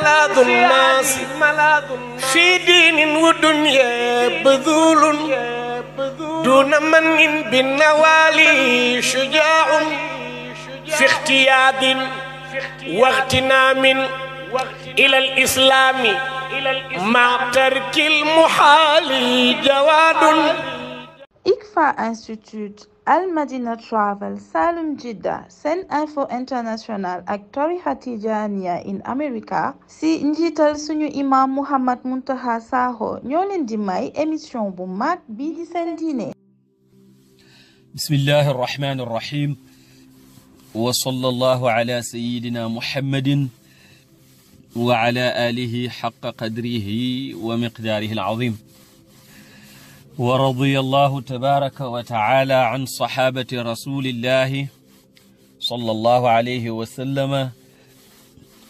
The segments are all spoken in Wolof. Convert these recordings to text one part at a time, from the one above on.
ملاذ الناس في دين ودنيا بذول دون من بالنوالي شجاع في اختياد واغتنام إلى الإسلام مع ترك المحال جواد. ICFA Institute, Al Madina Travel, Salum Jidda, Sen Info International ak tarixa Tijaaniya in America si njiital suñu imam Muhammad Muntaha Sakho ñoo leen di may émission bu mag bii di seen diine. Bismillahi arrahmani arrahim wa sallallahu ala sayyidina Muhammadin wa ala alihi haqqa qadrihi wa miqdaarihi al-azim. ورضي الله تبارك وتعالى عن صحابة رسول الله صلى الله عليه وسلم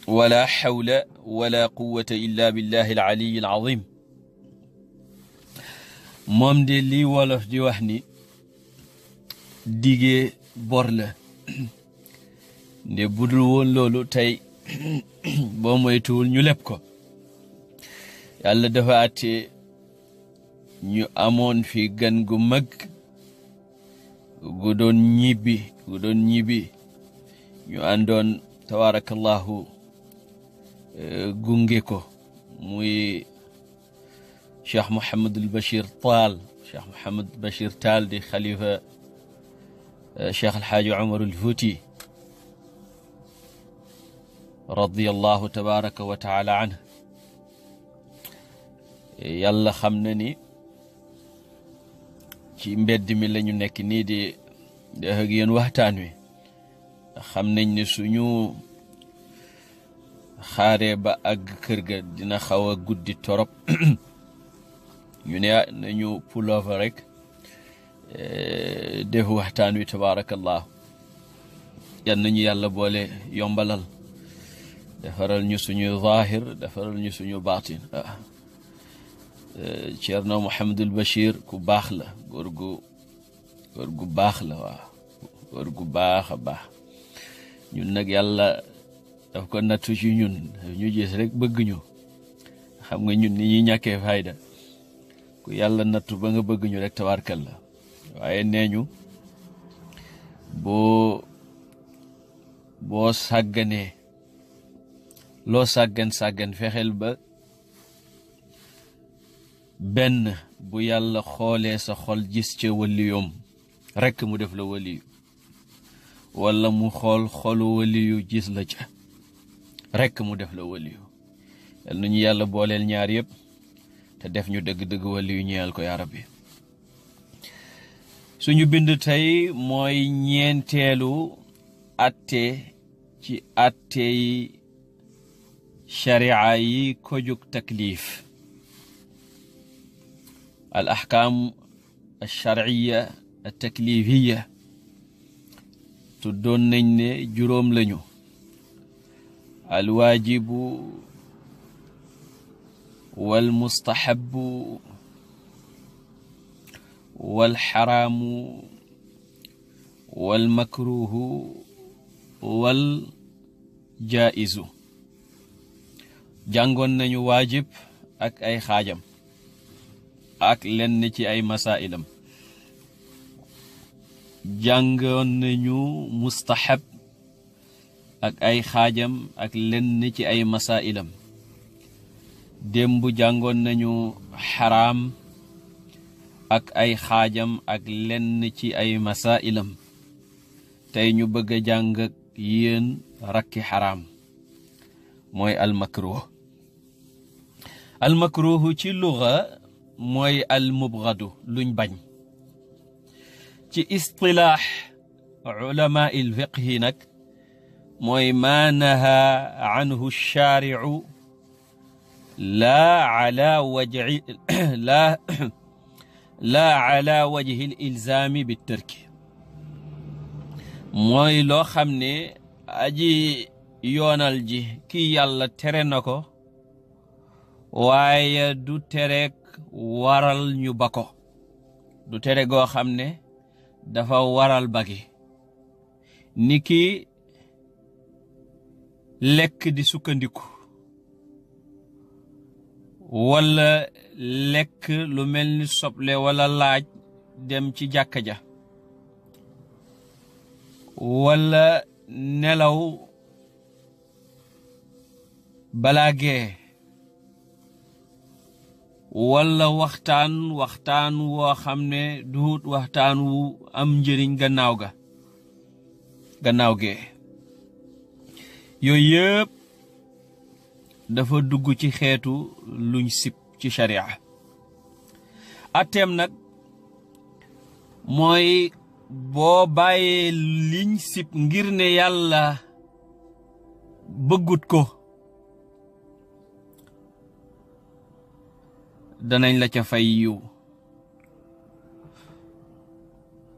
ولا حول ولا قوة إلا بالله العلي العظيم. moom de lii wolof di wax ni dige bor la nde budul woon loolu tey boo moytuwul ñu leb ko. Yàlla dafa àtte ñu amoon fi gan gu mag gu doon ñibbi ñu àndoon tabarakallahu gunge ko muy Cheikh Mouhamadul Bachir Taal di xalifa Cheikh Alxaaji Umarul Fuuti radiyallahu tabaraka wa taala anhu. Yàlla xam na ni ci mbedd mi lañu nekk nii di def ak yéen waxtaan wi. xam nañ ne suñu xaaree ba àgg kër ga dina xaw a guddi torop ñu ne nañu pullover rek def waxtaan wi tabaarakallah. yan nañu yàlla boole yombalal defaral ñu suñu zaahir defaral ñu suñu baatin. Ceerno Mouhamadul Bachir ku baax la góor gu baax la waaw góor gu baax a baax. ñun nag yàlla daf ko nattu ci ñun ñu gis rek bëgg ñu. xam nga ñun ni ñuy ñàkkee fayda ku yàlla nattu ba nga bëgg ñu rek tabarkal la. waaye nee ñu boo sàgganee loo sàggan fexeel ba benn bu yàlla xoolee sa xol gis ca waliyoom rekk mu def la waliyu, wala mu xool xolu waliyu gis la ca rekk mu def la waliyu. yal nañu yàlla booleel ñaar yëpp te def ñu dëgg-dëgg waliyu ñeel ko yaa rabbi. suñu bind tey mooy ñeenteelu atte ci atte yi sharia yi ko jóg taklif. al ahkam al sharciya al taklifiya tuddoon nañ ne juróom lañu: al waajibu wal mustahabu wal xaraamu wal makruhu wal jaizu. jàngoon nañu waajib ak ay xaajam ak lenn ci ay masailam. jàngoon nañu mustahab ak ay xaajam ak lenn ci ay masailam. démb jàngoon nañu xaraam ak ay xaajam ak lenn ci ay masailam. tey ñu bëgg a jàng ak yéen rakki xaraam mooy almakruh. almakruhu ci luga mooy almubgadu luñ bañ. ci istilaax ulamaa il fiqhi nag mooy maa naha anhu shaaricu laa ala wajhi l ilzaami bi tërki. mooy loo xam ne aji yoonal ji kii yàlla tere na ko waaye du terek waral ñu ba ko. du tere goo xam ne dafa waral bagi, ni ki lekk di sukkandiku wala lekk lu mel ni soble wala laaj dem ci jàkka ja wala nelaw balaa gee wala waxtaan woo xam ne duut waxtaan wu am njëriñ gannaaw gee yooyu yëpp dafa dugg ci xeetu luñ sib ci sharia atteem nag mooy boo bàyyee liñ sib ngir ne yàlla bëggut ko danañ la ca fay yiw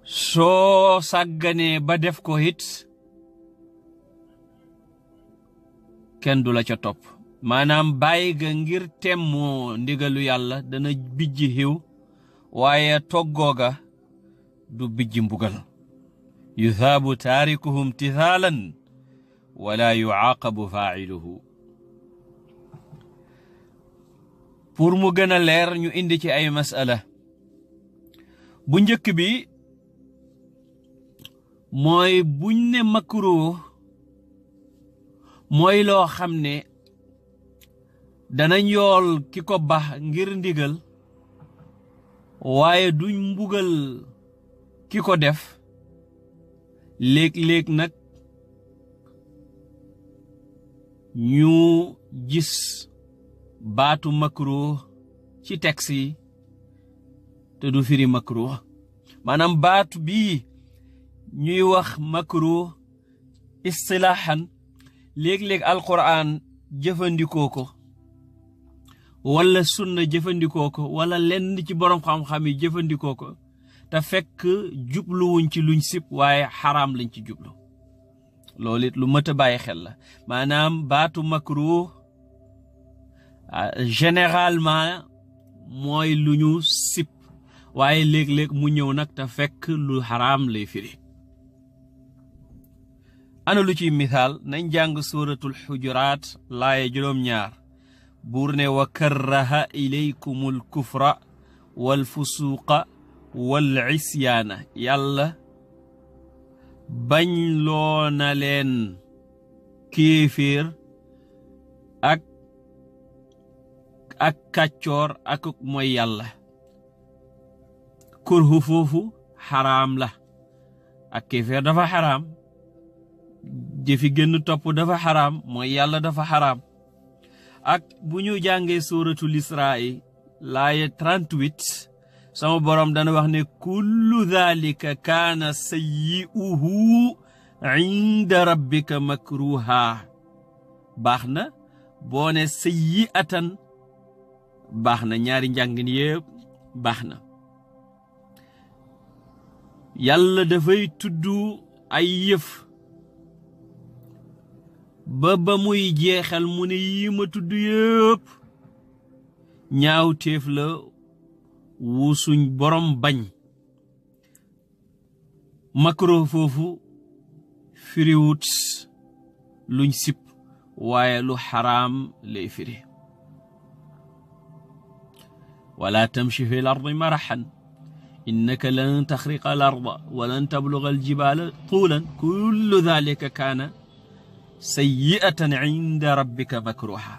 soo sàgganee ba def ko it kenn du la ca topp maanaam bàyyi ga ngir temmoo ndigalu yàlla dana bijji xiw waaye toggooga du bijji mbugal yuthaabu taarikuhum tithaalan wala yucaaqabu faaciluhu pour mu gën a leer ñu indi ci ay masala bu njëkk bi mooy buñ ne makruh mooy loo xam ne danañ yool ki ko bax ngir ndigal waaye duñ mbugal ki ko def léeg-léeg nag ñu gis baatu makruh ci texte yi te du firi makruh maanaam baatu bii ñuy wax makruh istilahan léeg-léeg alquran jëfandikoo ko wala sunna jëfandikoo ko wala lenn ci borom xam-xam yi jëfandikoo ko te fekk jubluwuñ ci luñ sib waaye xaraam lañ ci jublu loolu it lu mat a bàyyi xel la maanaam baatu makruh généralement mooy lu ñu sib waaye léeg-léeg mu ñëw nag te fekk lu xaraam lay firi ana lu ciy misaal nañ jàng suratul xujuraat laaya 2 buur ne wa karraha ilaykumul kufra wal fusuqa wal isyaana yàlla bañ loona leen kéeféer ak kàccoor ak mooy yàlla kurhu foofu xaraam la ak kéeféer dafa xaraam jëfi génn topp dafa xaraam mooy yàlla dafa xaraam ak bu ñu jàngee suratul Israa laaya 38 sama borom dana wax ne kullu dhalika kaana sayyi'uhu inda rabbika makruha baax na boo ne sayyi'atan baax na ñaari njàngin yëpp baax na yàlla dafay tudd ay yëf ba muy jeexal mu ne yi ma tudd yëpp ñaaw téef la wu suñ borom bañ makruh foofu firiwut luñ sip waaye lu xaraam lay firi wala tamshi fi l-ardi marahan innaka lan taxriqa al-arda wa lan tabluga al-jibaala tuulan kullu dhalika kaana sayyi'atan inda rabbika makruha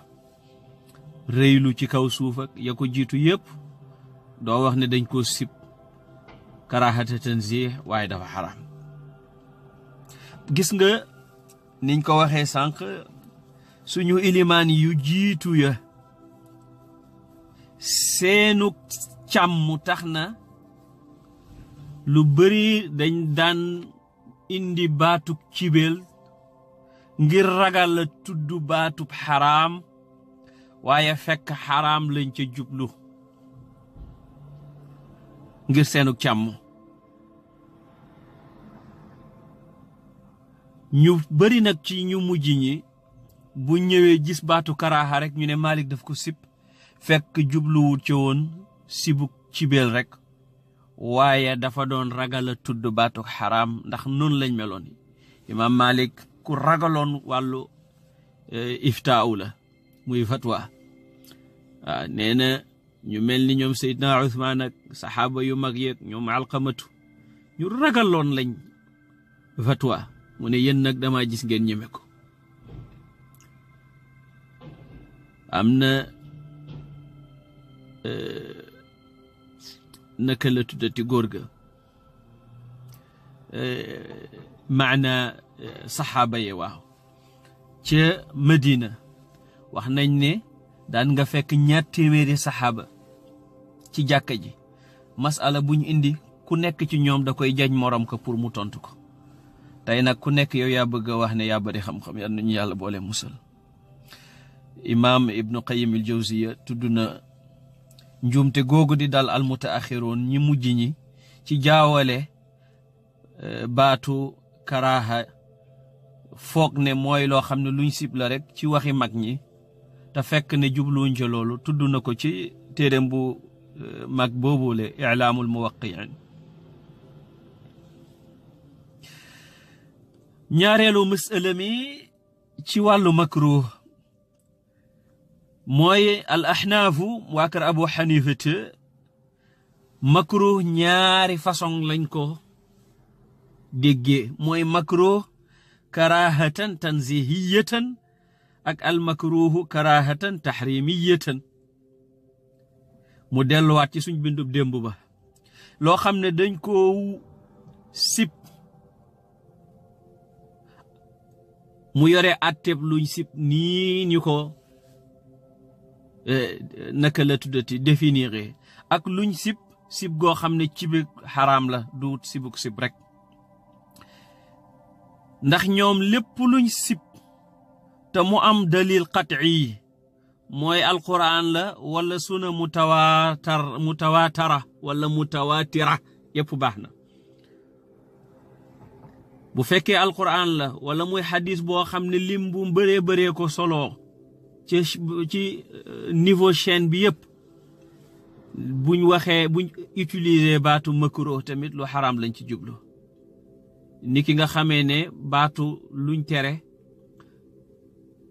réylu ci kaw suuf ak ya ko jiitu yëpp doo wax ne dañ ko sib karaahata tanzih waaye dafa xaraam gis nga niñ ko waxee sànq suñu ilimaan yu jiitu ya seenu càmm tax na lu bari dañ daan indi baatub cibeel ngir ragal la tudd baatub xaraam waaye fekk xaraam lañ ca jublu ngir seenu càmm ñu bari nag ci ñu mujj ñi bu ñëwee gis baatu karaaxa rek ñu ne Malik daf ko sib fekk jubluwul ca woon sibuk cibeel rek waaye dafa doon ragal a tudd baatu xaraam ndax noonu lañ meloon Imam Malik ku ragaloon wàllu iftaaw la muy fatwa nee na ñu mel ni ñoom Seydina Uthman ak saxaaba yu mag yeeg ñoom Alqamatu ñu ragaloon lañ fatwa mu ne yéen nag dama gis ngeen ñeme ko. am na naka la tuddati góor ga maana saxaaba ye waaw ca Madina wax nañ ne daan nga fekk 200 saxaaba ci jàkka ji masala buñ indi ku nekk ci ñoom da koy jañ morom ko pour mu tontu ko. tey nag ku nekk yow yaa bëgg a wax ne yaa bari xam-xam yal nañu yàlla boole musal. imaam Ibnu Qayyim al-Jawziya tudd na njuumte googu di dal al mutaaxiroon ñi mujj ñi ci jaawale baatu karaaha foog ne mooy loo xam ne luñ sib la rek ci waxi mag ñi te fekk ne jubluwuñ ca loolu. tudd na ko ci téereem bu mag boobule I'laamul Muwaqqi'in. ñaareelu masala mi ci wàllu makruh mooy al ahnaafu waa kër Abu Hanifata makruh ñaari façon lañ ko déggee mooy makruh karahatan tanzihiyatan ak al makruhu karahatan tahrimiyatan. mu delluwaat ci suñ bindub démb ba loo xam ne dañ ko sip mu yore atteb luñ sip nii ñu ko naka la tuddati définir ak luñ sib goo xam ne ci bi xaraam la du sibuk sib rek ndax ñoom lépp luñ sib te mu am dalil qat'i mooy alquran la wala suna mutawaatara wala mutawaatira yépp baax na. bu fekkee alquran la wala muy xadis boo xam ne lim bu bëree ko solo ci niveau chaîne bi yépp buñ utiliser baatu makruh tamit lu xaraam lañ ci jublu. ni ki nga xamee ne baatu luñ tere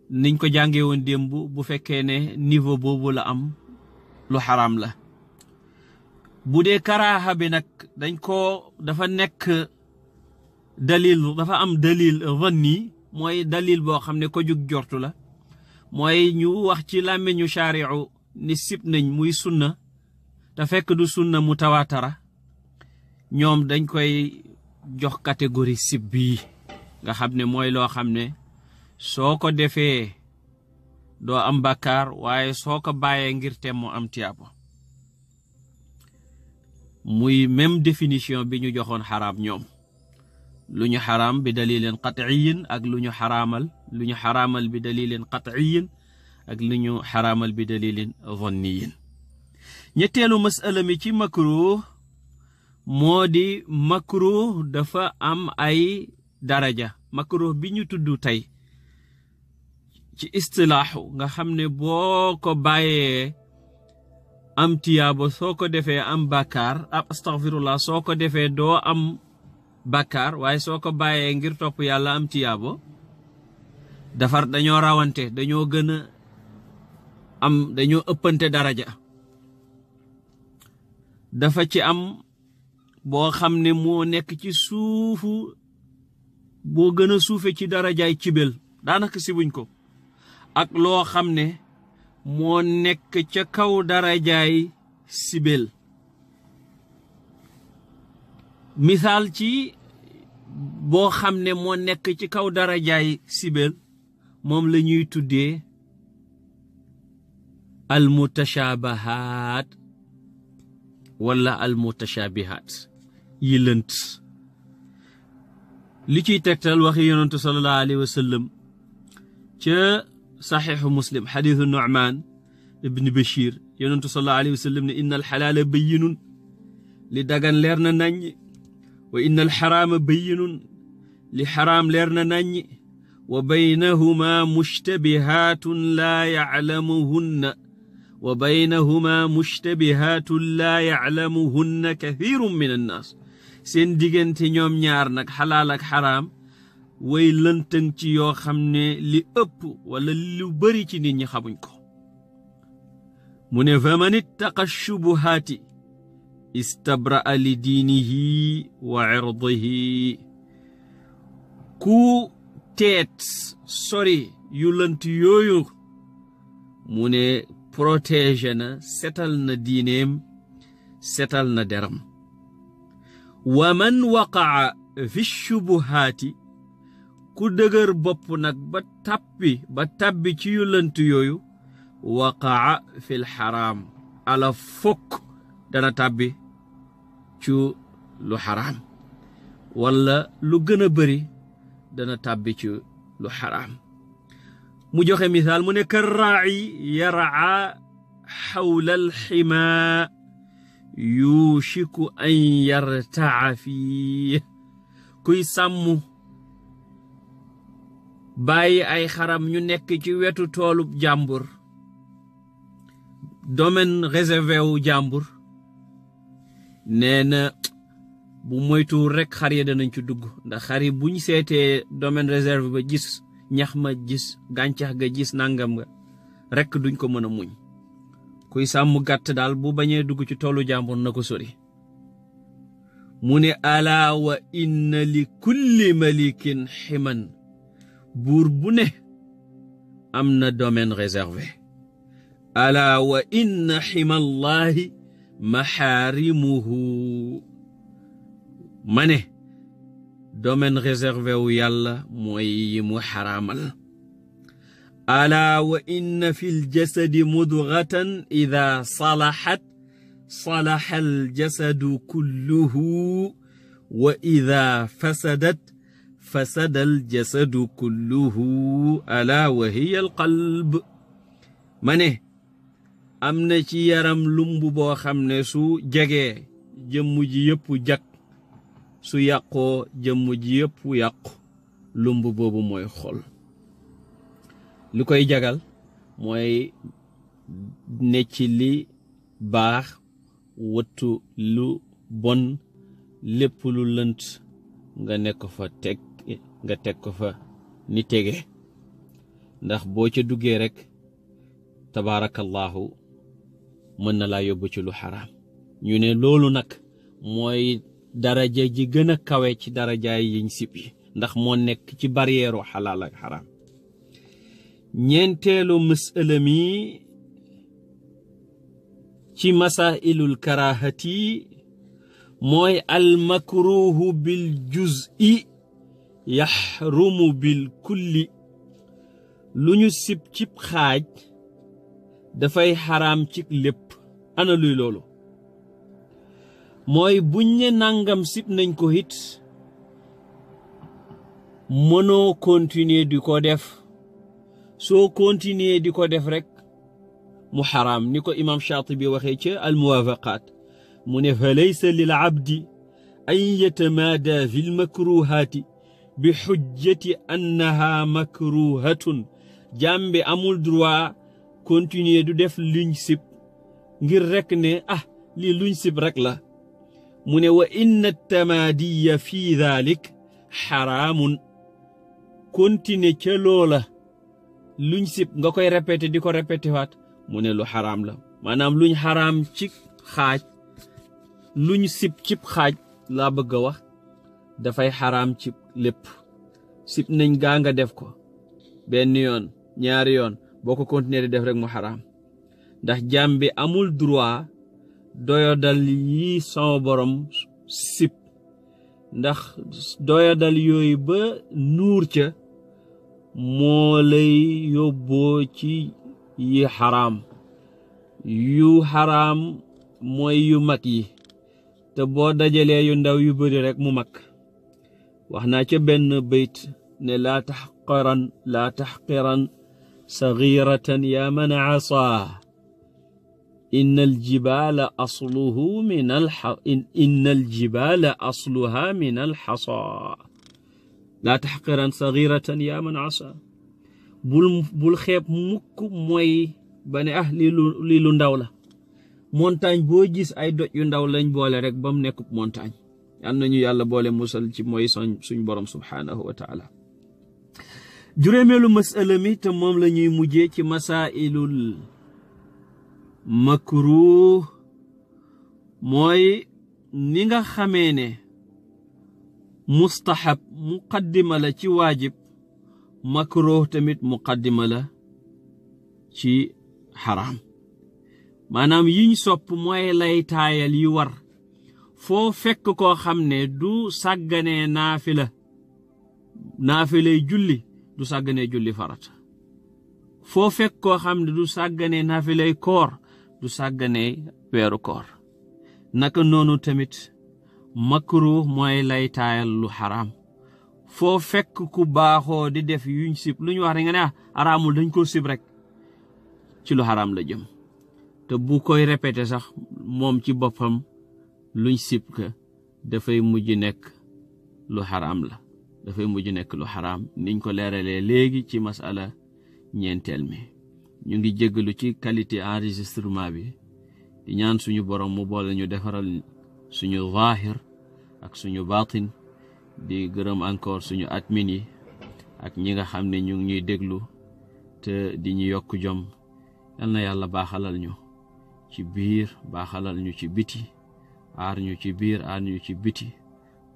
niñ ko jàngee woon démb bu fekkee ne niveau boobu la am lu xaraam la. bu dee karaaha bi nag dafa nekk dalil, dafa am dalil zanni mooy dalil boo xam ne ko jug jortu la mooy ñu wax ci làmmiñu shari'u ni sib nañ muy sunna te fekk du sunna mutawaatara ñoom dañ koy jox catégorie sib bii nga xam ne mooy loo xam ne soo ko defee doo am bàkkaar waaye soo ko bàyyee ngir tem mu am tiyaabo. muy même définition bi ñu joxoon xaraam ñoom lu ñu xaraam bi dalilin qat'iyin ak lu ñu xaraamal bi dalilin qat'iyin ak lu ñu xaraamal bi dalilin zanniyin. ñetteelu masala mi ci makruh moo di makruh dafa am ay daraja. makruh bi ñu tudd tey ci istilaaxu nga xam ne boo ko bàyyee am tiyaabo soo ko defee am bàkkaar astaghfirullah soo ko defee doo am bàkkaar waaye soo ko bàyyee ngir topp yàlla am tiyaabo dañoo rawante dañoo gën a am dañoo ëppante daraja. dafa ci am boo xam ne moo nekk ci suufu boo gën a suufe ci darajaay cibel daanaka sibuñ ko ak loo xam ne moo nekk ca kaw darajaay sibel. misaal ci boo xam ne moo nekk ci kaw darajaay sibel moom la ñuy tuddee almutashabahaat wala almutashabihaat yi lënt. li ciy tegtal waxi yonentu sallallahu alayhi wa sallam ca saxiixu muslim xadiisu Nu'maan ibn Bashir yonentu sallallahu alayhi wa sallam ne inna alxalaala bayyinun li dagan leer na naññ wa inna alxaraama bayyinun li xaraam leer na naññ wa baynahuma mushtabihaatun laa ya'lamuhunna wa baynahuma mushtabihaatun laa ya'lamuhunna kathiirun min annaas. seen diggante ñoom ñaar nag xalaal ak xaraam way lëntëng ci yoo xam ne li ëpp wala lu bari ci nit ñi xamuñ ko. mu ne faman ittaqa shubuhaati istabra'a li diinihi wa irdihi ku teet sori yu lënt yooyu mu ne protégé na setal na diineem setal na deram wa man waqa'a fi shubuhaati ku dëgër bopp nag ba tabbi ci yu lënt yooyu waqa'a fil xaraam ala fokk dana tabbi ci lu xaraam wala lu gën a bëri dana tabbi ci lu xaraam mu joxe misaal mu ne karraa'i yar'a xawla alximaa yushiku an yarta'a fii kuy sàmm bàyyi ay xaram ñu nekk ci wetu toolub jàmbur domaine réservé wu jàmbur nee na bu moytuwul rekk xar yi danañ ci dugg ndax xar yi buñ seetee domaine réservé ba gis ñax ma gis gàncax ga gis nangam nga rekk duñ ko mën a muñ kuy sàmm gàtt daal bu bañee dugg ci toolu jàmbur na ko sori mu ne alaa wa inna li kulli malikin ximan buur bu ne am na domaine réservé alaa wa inna ximallahi maxaarimuhu ma ne domaine réservé wu yàlla mooy yi mu xaraamal alaa wa inna fi ljasadi mudghatan ida salaxat salaxa aljasadu kulluhu wa ida fasadat fasada aljasadu kulluhu alaa wa hiya alqalb ma ne am na ci yaram lumb boo xam ne su jegee jëmm ji yëpp jag su yàqoo jëmm ji yëpp yàqu lumb boobu mooy xol li koy jagal mooy ne ci li baax wëttu lu bon lépp lu lënt nga nekk fa teg ko fa ni tege ndax boo ca duggee rek tabaarakallahu mën na laa yóbbu ci lu xaraam ñu ne loolu nag mooy daraja ji gën a kawe ci darajaay yiñ sib yi ndax moo nekk ci barrière xalaal ak xaraam ñeenteelu masala mi ci masailul karahati mooy almakruhu bil juz'i yaxrumu bil kulli lu ñu sib cib xaaj dafay xaraam ci lépp ana luy loolu mooy buñ ne nangam sib nañ ko it mënoo continuer di ko def soo continuer di ko def rek mu xaraam ni ko imam Shaatibi waxee ca almuwaafaqaat mu ne fa laysa lil abdi an yatamaada fi lmakruhaati bi xujjati annaha makruhatun jàmbi amul droit continuer du def luñ sib ngir rek ne lii luñ sib rek la mu ne wa inna tamaadiya fi dhalik xaraamun continuer ca loola luñ sib nga koy répété di ko répété waat mu ne lu xaraam la maanaam luñ xaraam ci xaaj luñ sib cib xaaj laa bëgg a wax dafay xaraam ci lépp sib nañ gaa nga def ko benn yoon ñaari yoon boo ko continuer di def rek mu xaraam ndax jaam bi amul droit doyodal yi sama borom sib ndax doyodal yooyu ba nuur ca moo lay yóbboo ci yi xaraam yu xaraam mooy yu mag yi te boo dajalee yu ndaw yu bari rek mu mag wax naa ca benn bayt ne laa taxqiran saghiratan yaa man asaa inna aljibaala asluha min alxasaa laa taxqiran saghiratan yaa man asaa bul xeeb mukk mooy ba ne lii lu ndaw la montagne boo gis ay doj yu ndaw lañ boole rek ba mu nekk montagne yal nañu yàlla boole musal ci mooy suñ borom subhaanahu wa taala juróomeelu masala mi te moom la ñuy mujjee ci masailul makruh mooy ni nga xamee ne mustahab muqaddima la ci waajib makruh tamit muqaddima la ci xaraam maanaam yiñ sopp mooy lay taayal yi war foo fekk koo xam ne du sàgganee naafilay julli du sàgganee julli farata foo fekk koo xam ne du sàgganee naafilay koor du sàgganee weeru koor naka noonu tamit makruh mooy lay taayal lu xaraam foo fekk ku baaxoo di def yuñ sib lu ñu wax rek nga ne araamul dañ ko sib rek ci lu xaraam la jëm te bu koy répété sax moom ci boppam luñ sib ka dafay mujj nekk lu xaraam la dafay mujj nekk lu xaraam niñ ko leeralee léegi ci masala ñeenteel mi ñu ngi jéggalu ci qualité enregistrement bi di ñaan suñu borom mu boole ñu defaral suñu zaahir ak suñu baatin di gërëm encore suñu admin yi ak ñi nga xam ne ñu ngi ñuy déglu te di ñu yokk jom yal na yàlla baaxalal ñu ci biir baaxalal ñu ci biti aar ñu ci biir aar ñu ci biti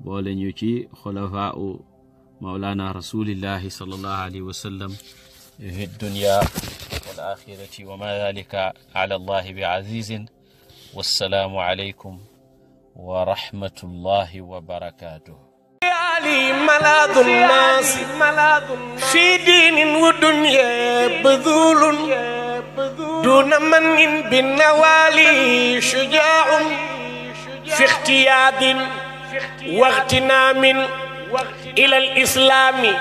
boole ñu ci xulafaa'u mawlana rasulillahi sallallahu alayhi wa sallam fi dunya wal akhirati wa ma dhalika ala allahi bi azizin wassalaamu alaykum wa rahmatullahi wa barakatuh علي ملاذ الناس في دين ودنيا بذول دون من بالنوالي شجاع في اختياد واغتنام إلى الإسلام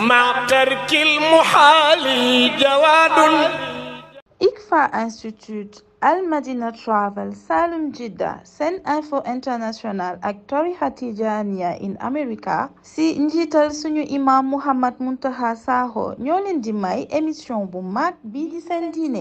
مع ترك المحال جواد. ICFA Institute Al Madina Travel Salum Jidda Sen Info International ak tarixa Tijaaniya in America si njiital suñu imam Muhammad Muntaqa Sakho ñoo leen di may émission bu mag bii di seen diine